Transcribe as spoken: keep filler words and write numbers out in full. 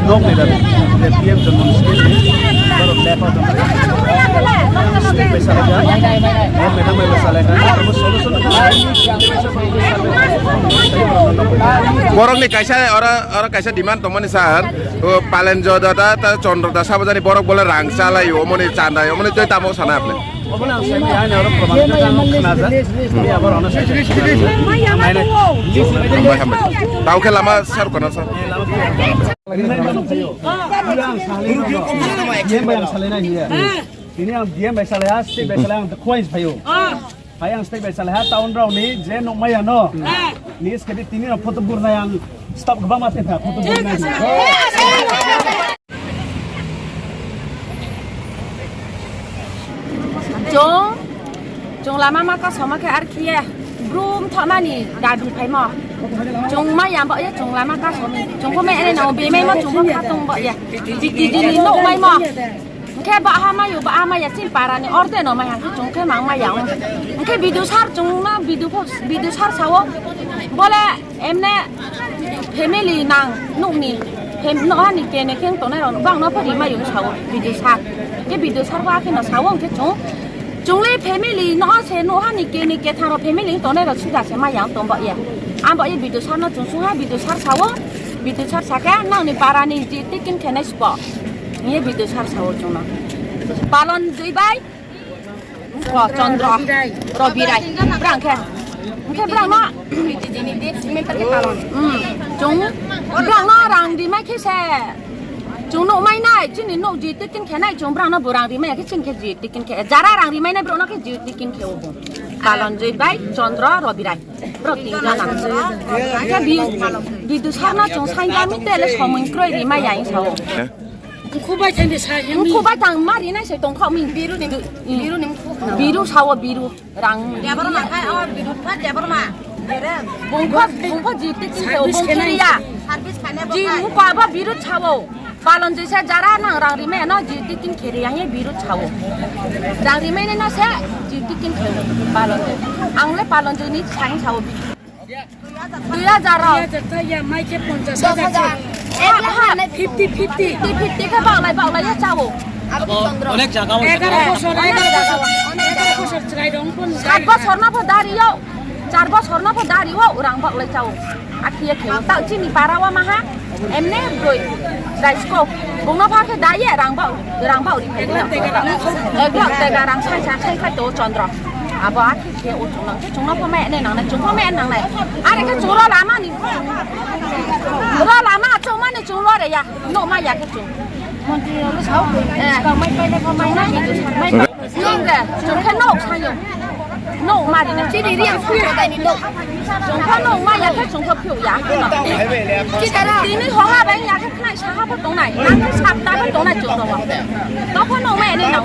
Nok ni dabi, P M Janman scheme ni, borok lepa tong. Nok ni dabi, bai salai kha. Nok ni dabi, bai salai kha. Borok ni kaisa oro, oro kaisa demand tongmani sir. O Palenjo dada ta Chandra da sabajani borok bole rang chalai o moni chandai o moni tei tamo sana apni. Obo ang semi ani oro proman khe ang khnajak. Ni abar ono. Hambai, hambai. Tao khe lama sar kono sir. Yang bai ang salai na hiya. Tini ang D M bai salai ha, state bai salai ang the coins phayo. Hai ang state bai salai ha, town rao ni je nokmai ano. Ni skedi tini no photo bur nai ang stop kbang ma tepha photo bur nai. Chwng, chwng lama ma kasoma khe ar khiye brum thonani dabi phaimo. Chwng ma yam ba ye chwng lama kasomi. Chwng ko me ene no be mai mo chwng ko khatung ba ye. Jiti jini no mai mo. Hwnkhe ba ha mayo ba ha maya chin para ni orde no mai ha chwng khe mang maya. Hwnkhe bidu sar chwng ma bidu pho bidu sar sao. Bole Emne family nang nukni, fam-, nohani kene keng tongnai rok bangno pho rimai yung sao video sar. Ke video sar ba kheno sao hwnkhe chwng, chwngle family no se nohani kene kethang rok family tongnai rok sida se maya tong ba ye. Ang ba ye video sar no chwng sungha video sar sao, video sar saka nangni para ni je tikin khenai spo. Ye video sar sao chwngno. Palon jui bai. Ko Chandra, Robirai, brang khe. Hwnkhe brang no. Hmm, chwng, brang no rang rimai khe se. Chwng nuk mai nai, chini nuk ji tikin khe nai, chwng brang no bo rang rimai khe chini khe ji tikin khe. Jara rang rimai nai brang no khe ji tikin khe obo. Palon jui bai Chandra, Robirai. Bro tin jana. Khe bi, bidu sarna chwng sainjami tele somoi kroi rimai yang sao. Mkhubai thangde sa yami. Mkhubai thang mari nai se tongkha mi. Biru ni, biru ni mkhu. Biru sao biru rang. Debor ma khai o biru pha debor ma. Bungkha, bungkha jiti ki service bung khenai. Kiriya. Service khane ji bung khai. Mukha ba biru sao. Palon jisa jara nang rang rime no jiti kin khiri yang ye biru sao. Rang rime ne no se jiti kin khiri palon. Ang le palon jini sang sao. Dui hajar rok. Dui hajar ta ya, mai khe ponchash hajar se. Ek lakh. Fifty, fifty. Fifty, fifty khe baklai, baklai ya chao. Onek jaga o. Egaroh bosor, egaroh bosor, egaroh bosor chwrai rong pon. Sat bosor no pho dari yo. Char bosor no pho dari o, rang baklai chao. Akhiya kheo. Ta chini para wa maha. Emne broi. Daisko. Bungno pha khe dai ye, rang bak, rang bak ri phai. Ek lakh tega rang sai sai sai khai to Chandra. Abo akhi Khe o chwng nang khe chwngno pho mai nai nang nai, chwng pho mai nang nai. Are khe chwng ro lama ni. Ro lama chwng mani chwng lo re ya. No ma ya khe chwng. Montri ro sao. Eh. Ka mai pai le ko mai na. Mai. Nong re chwng khe no khayo. No ma ri na. Chini ri ang su ko dai ni no. Chwng pho no ma ya khe chwng pho phyo ya. Tini ho ha bai ya khe khnai sa ha pho tong nai. Nang khe sap ta pho tong nai chwng ro. To pho no mai nai nang.